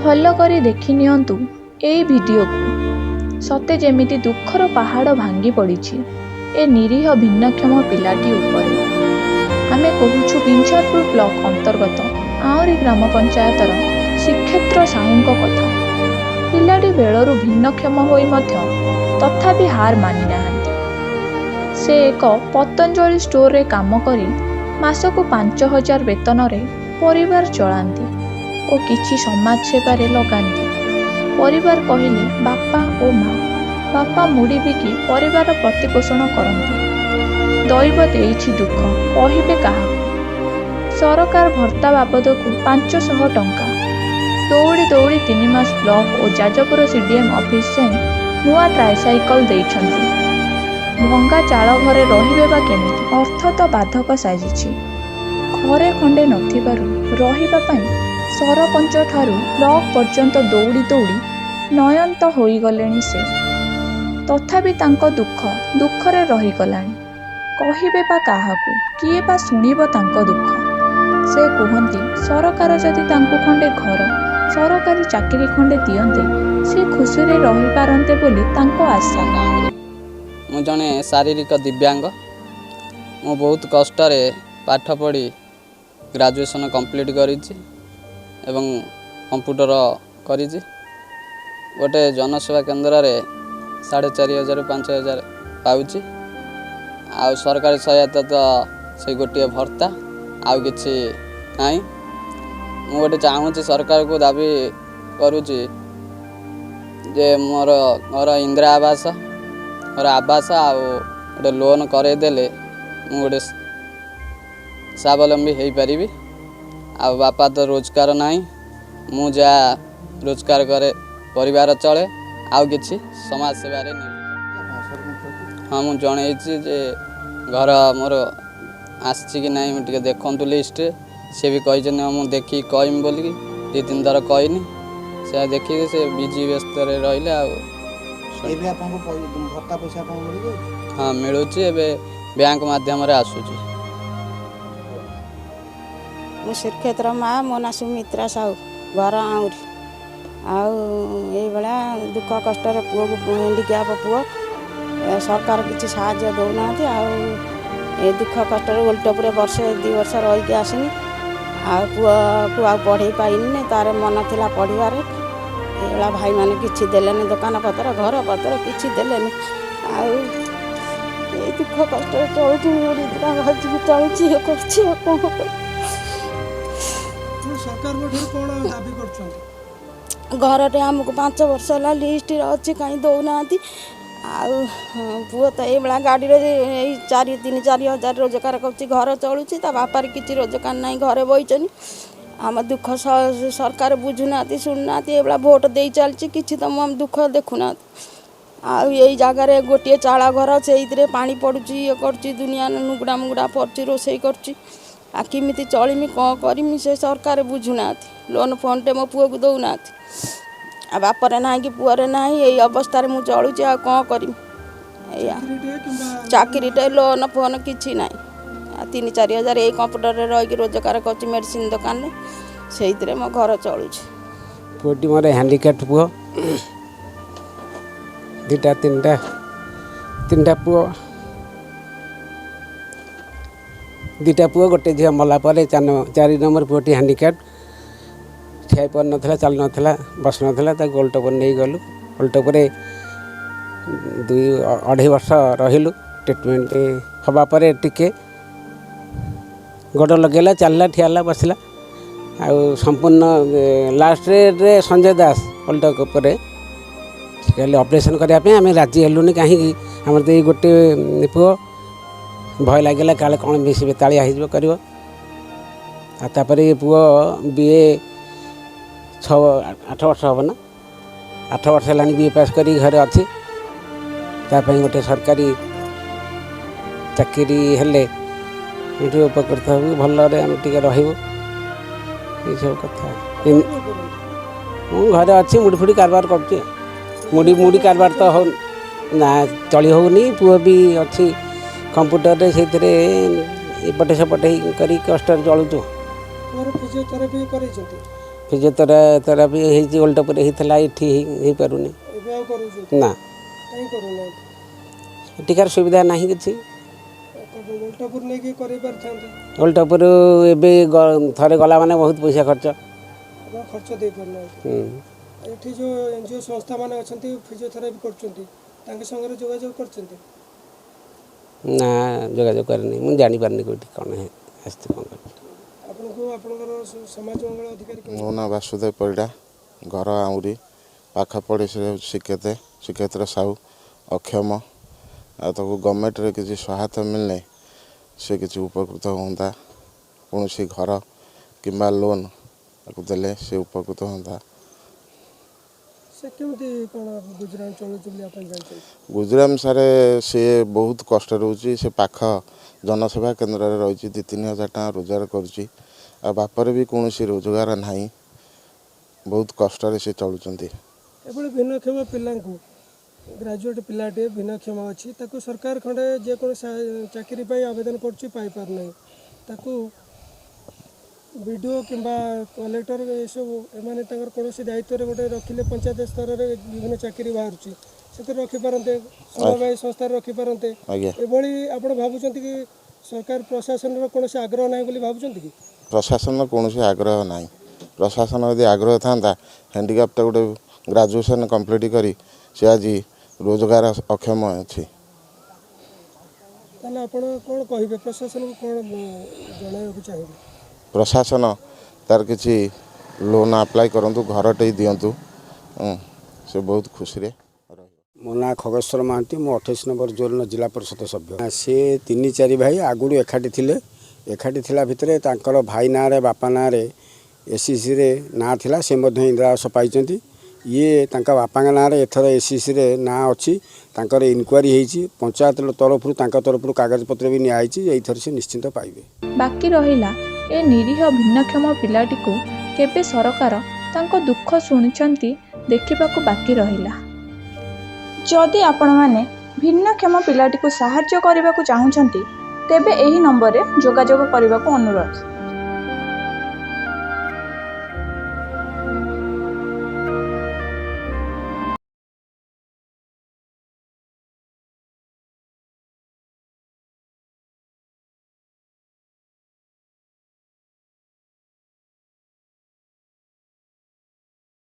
ଭଲ କରି ଦେଖି ନିଅନ୍ତୁ ଏଇ ଭିଡ଼ିଓକୁ। ସତେ ଯେମିତି ଦୁଃଖର ପାହାଡ଼ ଭାଙ୍ଗି ପଡ଼ିଛି ଏ ନିରୀହ ଭିନ୍ନକ୍ଷମ ପିଲାଟି ଉପରେ। ଆମେ କହୁଛୁ ବିଞ୍ଝାରପୁର ବ୍ଲକ ଅନ୍ତର୍ଗତ ଆଉଁରି ଗ୍ରାମ ପଞ୍ଚାୟତର ଶ୍ରୀକ୍ଷେତ୍ର ସାହୁଙ୍କ କଥା। ପିଲାଟି ବେଳରୁ ଭିନ୍ନକ୍ଷମ ହୋଇ ମଧ୍ୟ ତଥାପି ହାର ମାନିନାହାନ୍ତି। ସେ ଏକ ପତଞ୍ଜଳି ଷ୍ଟୋରରେ କାମ କରି ମାସକୁ 5000 ବେତନରେ ପରିବାର ଚଳାନ୍ତି ଓ କିଛି ସମାଜ ସେବାରେ ଲଗାନ୍ତି। ପରିବାର କହିଲେ ବାପା ଓ ମା। ବାପା ମୁଢ଼ି ବିକି ପରିବାର ପ୍ରତିପୋଷଣ କରନ୍ତି। ଦୈବ ଦେଇଛି ଦୁଃଖ, କହିବେ କାହାକୁ? ସରକାର ଭତ୍ତା ବାବଦକୁ 500 ଟଙ୍କା। ଦୌଡ଼ି ଦୌଡ଼ି 3 ମାସ ବ୍ଲକ ଓ ଯାଜପୁର ସିଡିଏମ୍ ଅଫିସ ଯାଇ ନୂଆ ଟ୍ରାଇସାଇକଲ ଦେଇଛନ୍ତି। ଭଙ୍ଗା ଚାଳ ଘରେ ରହିବେ ବା କେମିତି? ଅର୍ଥ ତ ବାଧକ ସାଜିଛି। ଘରେ ଖଣ୍ଡେ ନଥିବାରୁ ରହିବା ପାଇଁ ସରପଞ୍ଚଠାରୁ ବ୍ଲକ ପର୍ଯ୍ୟନ୍ତ ଦୌଡ଼ି ଦୌଡ଼ି ନୟନ୍ତ ହୋଇଗଲେଣି ସେ। ତଥାପି ତାଙ୍କ ଦୁଃଖ ଦୁଃଖରେ ରହିଗଲାଣି। କହିବେ ବା କାହାକୁ? କିଏ ବା ଶୁଣିବ ତାଙ୍କ ଦୁଃଖ? ସେ କୁହନ୍ତି, ସରକାର ଯଦି ତାଙ୍କୁ ଖଣ୍ଡେ ଘର, ସରକାରୀ ଚାକିରି ଖଣ୍ଡେ ଦିଅନ୍ତେ, ସେ ଖୁସିରେ ରହିପାରନ୍ତେ ବୋଲି ତାଙ୍କ ଆଶା। ମୁଁ ଜଣେ ଶାରୀରିକ ଦିବ୍ୟାଙ୍ଗ। ମୁଁ ବହୁତ କଷ୍ଟରେ ପାଠ ପଢ଼ି ଗ୍ରାଜୁଏସନ୍ କମ୍ପ୍ଲିଟ୍ କରିଛି ଏବଂ କମ୍ପ୍ୟୁଟର କରିଛି। ଗୋଟେ ଜନସେବା କେନ୍ଦ୍ରରେ 4500 5000 ପାଉଛି। ଆଉ ସରକାରୀ ସହାୟତା ତ ସେଇ ଗୋଟିଏ ଭତ୍ତା, ଆଉ କିଛି ନାହିଁ। ମୁଁ ଗୋଟେ ଚାହୁଁଛି, ସରକାରକୁ ଦାବି କରୁଛି ଯେ ମୋର ଘର ଇନ୍ଦିରା ଆବାସ, ମୋର ଆବାସ ଆଉ ଗୋଟେ ଲୋନ୍ କରେଇଦେଲେ ମୁଁ ଗୋଟେ ସ୍ୱାବଲମ୍ବୀ ହେଇପାରିବି। ଆଉ ବାପା ତ ରୋଜଗାର ନାହିଁ, ମୁଁ ଯାହା ରୋଜଗାର କରେ ପରିବାର ଚଳେ, ଆଉ କିଛି ସମାଜ ସେବାରେ ନିୟୋଜିତ। ହଁ, ମୁଁ ଜଣେଇଛି ଯେ ଘର ମୋର ଆସିଛି କି ନାହିଁ, ମୁଁ ଟିକେ ଦେଖନ୍ତୁ ଲିଷ୍ଟରେ। ସେ ବି କହିଛନ୍ତି, ହଁ ମୁଁ ଦେଖିକି କହିମି ବୋଲିକି। 2-3 ଥର କହିନି, ସେ ଦେଖିକି ସେ ବିଜି ବ୍ୟସ୍ତରେ ରହିଲେ। ଆଉ ଏବେ ଆପଣଙ୍କୁ ଭତ୍ତା ପଇସା ଆପଣଙ୍କୁ ମିଳିଯାଉଛି? ହଁ, ମିଳୁଛି, ଏବେ ବ୍ୟାଙ୍କ ମାଧ୍ୟମରେ ଆସୁଛି। ମୁଁ ଶ୍ରୀକ୍ଷେତ୍ର ମା, ମୋ ନାଁ ସୁମିତ୍ରା ସାହୁ, ଘର ଆଉଁରି। ଆଉ ଏଇଭଳିଆ ଦୁଃଖ କଷ୍ଟରେ ପୁଅକୁ, ହ୍ୟାଣ୍ଡିକ୍ୟାପ୍ ପୁଅ, ସରକାର କିଛି ସାହାଯ୍ୟ ଦେଉନାହାନ୍ତି। ଆଉ ଏ ଦୁଃଖ କଷ୍ଟରେ ଓଲଟପୁରେ ବର୍ଷେ 2 ବର୍ଷ ରହିକି ଆସିନି। ଆଉ ପୁଅକୁ ଆଉ ପଢ଼େଇ ପାଇନି, ତାର ମନ ଥିଲା ପଢ଼ିବାରେ। ଏଇଭଳିଆ ଭାଇମାନେ କିଛି ଦେଲେନି, ଦୋକାନ ପତ୍ର ଘର ପତ୍ର କିଛି ଦେଲେନି। ଆଉ ଏଇ ଦୁଃଖ କଷ୍ଟରେ ଚଳୁଛି, ମୁଢ଼ି ଦୁକା ଭାଜିକି ଚଳୁଛି, ଇଏ କରୁଛି, ଆଉ କ'ଣ କରିବି? ସରକାରଙ୍କ ଠାରୁ କ'ଣ ଦାବି କରୁଛନ୍ତି? ଘରଟେ ଆମକୁ 5 ବର୍ଷ ହେଲା ଲିଷ୍ଟରେ ଅଛି, କାହିଁ ଦେଉନାହାନ୍ତି। ଆଉ ପୁଅ ତ ଏଇଭଳିଆ ଗାଡ଼ିରେ ଏଇ 3-4 ହଜାର ରୋଜଗାର କରୁଛି, ଘର ଚଳୁଛି। ତା ବାପାର କିଛି ରୋଜଗାର ନାହିଁ, ଘରେ ବଇଛନ୍ତି। ଆମ ଦୁଃଖ ସରକାର ବୁଝୁନାହାନ୍ତି, ଶୁଣୁନାହାନ୍ତି। ଏଇଭଳିଆ ଭୋଟ ଦେଇ ଚାଲିଛି, କିଛି ତ ଆମ ଦୁଃଖ ଦେଖୁନାହାନ୍ତି। ଆଉ ଏଇ ଜାଗାରେ ଗୋଟିଏ ଚାଳ ଘର, ସେଇଥିରେ ପାଣି ପଡ଼ୁଛି, ଇଏ କରୁଛି, ଦୁନିଆ ନୁଗୁଡ଼ା ମୁଗୁଡ଼ା ପଡ଼ୁଛି, ରୋଷେଇ କରୁଛି। ଆଉ କେମିତି ଚଳିମି, କ'ଣ କରିମି, ସେ ସରକାର ବୁଝୁନାହାନ୍ତି। ଲୋନ୍ ଫୋନ୍ଟେ ମୋ ପୁଅକୁ ଦେଉନାହାନ୍ତି। ଆଉ ବାପରେ ନାହିଁ କି ପୁଅରେ ନାହିଁ, ଏଇ ଅବସ୍ଥାରେ ମୁଁ ଚଳୁଛି, ଆଉ କ'ଣ କରିମି? ଏଇଆ ଚାକିରିଟେ, ଲୋନ୍ ଫୋନ୍ କିଛି ନାହିଁ। ଆଉ 3-4 ହଜାର ଏଇ କମ୍ପ୍ୟୁଟରରେ ରହିକି ରୋଜଗାର କରୁଛି ମେଡ଼ିସିନ ଦୋକାନରେ, ସେଇଥିରେ ମୋ ଘର ଚଳୁଛି। ପୁଅଟି ମୋର ହ୍ୟାଣ୍ଡିକ୍ୟାପ୍ଟ ପୁଅ, 2ଟା 3ଟା ପୁଅ, 2ଟା ପୁଅ ଗୋଟେ ଝିଅ ମଲା ପରେ 4 ନମ୍ବର ପୁଅଟି ହ୍ୟାଣ୍ଡିକ୍ୟାପ୍ଟ, ଠିଆ ହେଇପାରୁନଥିଲା, ଚାଲୁନଥିଲା, ବସୁନଥିଲା। ତାକୁ ଓଲଟପୁର ନେଇଗଲୁ। ଓଲଟପୁରରେ 2-2.5 ବର୍ଷ ରହିଲୁ। ଟ୍ରିଟମେଣ୍ଟ ହେବା ପରେ ଟିକେ ଗୋଡ଼ ଲଗେଇଲା, ଚାଲିଲା, ଠିଆ ହେଲା, ବସିଲା। ଆଉ ସମ୍ପୂର୍ଣ୍ଣ ଲାଷ୍ଟରେ ସଞ୍ଜୟ ଦାସ ଓଲଟପୁରରେ ସେ କହିଲେ ଅପରେସନ୍ କରିବା ପାଇଁ। ଆମେ ରାଜି ହେଲୁନି, କାହିଁକି ଆମର ତ ଏଇ ଗୋଟେ ପୁଅ, ଭୟ ଲାଗିଲା କାଳେ କ'ଣ ବେଶୀ ବେତାଳିଆ ହେଇଯିବ କରିବ। ଆଉ ତାପରେ ଏ ପୁଅ ବି ଏ 6-8 ବର୍ଷ ହେବ ନା, 8 ବର୍ଷ ହେଲାଣି ବି ଏ ପାସ୍ କରିକି ଘରେ ଅଛି। ତା ପାଇଁ ଗୋଟେ ସରକାରୀ ଚାକିରି ହେଲେ ଆମେ ଟିକେ ଉପକୃତ ହେବୁ, ଭଲରେ ଆମେ ଟିକେ ରହିବୁ, ଏଇସବୁ କଥା। ମୁଁ ଘରେ ଅଛି, ମୁଢ଼ି ଫୁଡ଼ି କାରବାର କରୁଛି। ମୁଢ଼ି କାରବାର ତ ହଉ ନା, ଚଳି ହେଉନି। ପୁଅ ବି ଅଛି କମ୍ପ୍ୟୁଟରରେ, ସେଇଥିରେ ଏପଟେ ସେପଟେ ହେଇ କରି କଷ୍ଟରେ ଚଳୁଛୁ। ପୁଅର ଫିଜିଓଥେରାପି କରେଇଛନ୍ତି? ଫିଜିଓଥେରାପି ହେଇଛି, ଓଲଟପୁରରେ ହେଇଥିଲା, ଏଠି ହେଇପାରୁନି। ଏବେ ଆଉ କରୁଛନ୍ତି? ନା। କାହିଁ କରୁନାହାନ୍ତି? ଏଠିକାର ସୁବିଧା ନାହିଁ କିଛି। ଓଲଟପୁର ନେଇକି କରେଇ ପାରିଥାନ୍ତେ। ଓଲଟପୁର ଏବେ ଥରେ ଗଲା ମାନେ ବହୁତ ପଇସା ଖର୍ଚ୍ଚ। ଆପଣ ଖର୍ଚ୍ଚ ଦେଇପାରୁନାହାନ୍ତି? ଏଠି ଯେଉଁ ଏନଜିଓ ସଂସ୍ଥାମାନେ ଅଛନ୍ତି, ଫିଜିଓଥେରାପି କରୁଛନ୍ତି, ତାଙ୍କ ସାଙ୍ଗରେ ଯୋଗାଯୋଗ କରିଛନ୍ତି? ନା, ଯୋଗାଯୋଗ କରିନି, ମୁଁ ଜାଣିପାରୁନି କେଉଁଠି କ'ଣ ଆସିଛି, କ'ଣ କରୁଛି। ଆପଣଙ୍କୁ ଆପଣଙ୍କର ସମାଜ ମଙ୍ଗଳ ଅଧିକାରୀ? ମୋ ନାଁ ବାସୁଦେବ ପରିଡ଼ା, ଘର ଆଉରି। ପାଖ ପଡ଼ିଶାରେ ହେଉଛି ଶ୍ରୀକ୍ଷେତ୍ର ସାହୁ, ଅକ୍ଷମ। ଆଉ ତାକୁ ଗଭର୍ଣ୍ଣମେଣ୍ଟରେ କିଛି ସହାୟତା ମିଳିଲେ ସେ କିଛି ଉପକୃତ ହୁଅନ୍ତା। କୌଣସି ଘର କିମ୍ବା ଲୋନ୍ ତାକୁ ଦେଲେ ସେ ଉପକୃତ ହୁଅନ୍ତା। ସେ କେମିତି କ'ଣ ଗୁଜୁରାଣ ଚଳୁଛି ବୋଲି ଆପଣ ଜାଣିଛନ୍ତି? ଗୁଜୁରାମ ସାରେ ସିଏ ବହୁତ କଷ୍ଟ ରହୁଛି। ସେ ପାଖ ଜନସେବା କେନ୍ଦ୍ରରେ ରହିଛି, 2-3 ହଜାର ଟଙ୍କା ରୋଜଗାର କରୁଛି। ଆଉ ବାପର ବି କୌଣସି ରୋଜଗାର ନାହିଁ, ବହୁତ କଷ୍ଟରେ ସେ ଚଳୁଛନ୍ତି। ଏଭଳି ଭିନ୍ନକ୍ଷମ ପିଲାଙ୍କୁ, ଗ୍ରାଜୁଏଟ୍ ପିଲାଟିଏ ଭିନ୍ନକ୍ଷମ ଅଛି, ତାକୁ ସରକାର ଖଣ୍ଡେ ଯେକୌଣସି ଚାକିରି ପାଇଁ ଆବେଦନ କରୁଛି, ପାଇପାରୁନାହିଁ। ତାକୁ ବିଡ଼ିଓ କିମ୍ବା କଲେକ୍ଟର ଏସବୁ ଏମାନେ ତାଙ୍କର କୌଣସି ଦାୟିତ୍ୱରେ ଗୋଟେ ରଖିଲେ, ପଞ୍ଚାୟତ ସ୍ତରରେ ବିଭିନ୍ନ ଚାକିରି ବାହାରୁଛି, ସେଥିରେ ରଖିପାରନ୍ତେ, ସମବାୟ ସଂସ୍ଥାରେ ରଖିପାରନ୍ତେ। ଆଜ୍ଞା। ଏଭଳି ଆପଣ ଭାବୁଛନ୍ତି କି ସରକାର ପ୍ରଶାସନର କୌଣସି ଆଗ୍ରହ ନାହିଁ ବୋଲି ଭାବୁଛନ୍ତି କି? ପ୍ରଶାସନର କୌଣସି ଆଗ୍ରହ ନାହିଁ। ପ୍ରଶାସନ ଯଦି ଆଗ୍ରହ ଥାନ୍ତା, ହ୍ୟାଣ୍ଡିକ୍ୟାପ୍ଟ ଗୋଟେ ଗ୍ରାଜୁଏସନ୍ କମ୍ପ୍ଲିଟ୍ କରି ସେ ଆଜି ରୋଜଗାର ଅକ୍ଷମ ଅଛି। ତାହେଲେ ଆପଣ କ'ଣ କହିବେ ପ୍ରଶାସନକୁ, କ'ଣ ଜଣାଇବାକୁ ଚାହିଁବେ? ପ୍ରଶାସନ ତାର କିଛି ଲୋନ୍ ଆପ୍ଲାଏ କରନ୍ତୁ, ଘରଟେ ଦିଅନ୍ତୁ, ସେ ବହୁତ ଖୁସିରେ ରହିବ। ମୋ ନାଁ ଖଗେଶ୍ୱର ମହାନ୍ତି, ମୁଁ 28 ନମ୍ବର ଜୋନ୍ର ଜିଲ୍ଲା ପରିଷଦ ସଭ୍ୟ। ସେ ତିନି ଚାରି ଭାଇ ଆଗରୁ ଏକାଠି ଥିଲେ। ଏକାଠି ଥିଲା ଭିତରେ ତାଙ୍କର ଭାଇ ନାଁରେ, ବାପା ନାଁରେ ଏସ୍ସିସିରେ ନାଁ ଥିଲା, ସେ ମଧ୍ୟ ଇନ୍ଦିରା ଆବାସ ପାଇଛନ୍ତି। ଇଏ ତାଙ୍କ ବାପାଙ୍କ ନାଁରେ ଏଥର ଏସ୍ସିସିରେ ନାଁ ଅଛି। ତାଙ୍କର ଇନକ୍ୱାରି ହେଇଛି ପଞ୍ଚାୟତ ତରଫରୁ, ତାଙ୍କ ତରଫରୁ କାଗଜପତ୍ର ବି ନିଆହେଇଛି। ଏଇଥର ସେ ନିଶ୍ଚିନ୍ତ ପାଇବେ। ବାକି ରହିଲା ଏ ନିରୀହ ଭିନ୍ନକ୍ଷମ ପିଲାଟିକୁ କେବେ ସରକାର ତାଙ୍କ ଦୁଃଖ ଶୁଣିଛନ୍ତି, ଦେଖିବାକୁ ବାକି ରହିଲା। ଯଦି ଆପଣମାନେ ଭିନ୍ନକ୍ଷମ ପିଲାଟିକୁ ସାହାଯ୍ୟ କରିବାକୁ ଚାହୁଁଛନ୍ତି, ତେବେ ଏହି ନମ୍ବରରେ ଯୋଗାଯୋଗ କରିବାକୁ ଅନୁରୋଧ।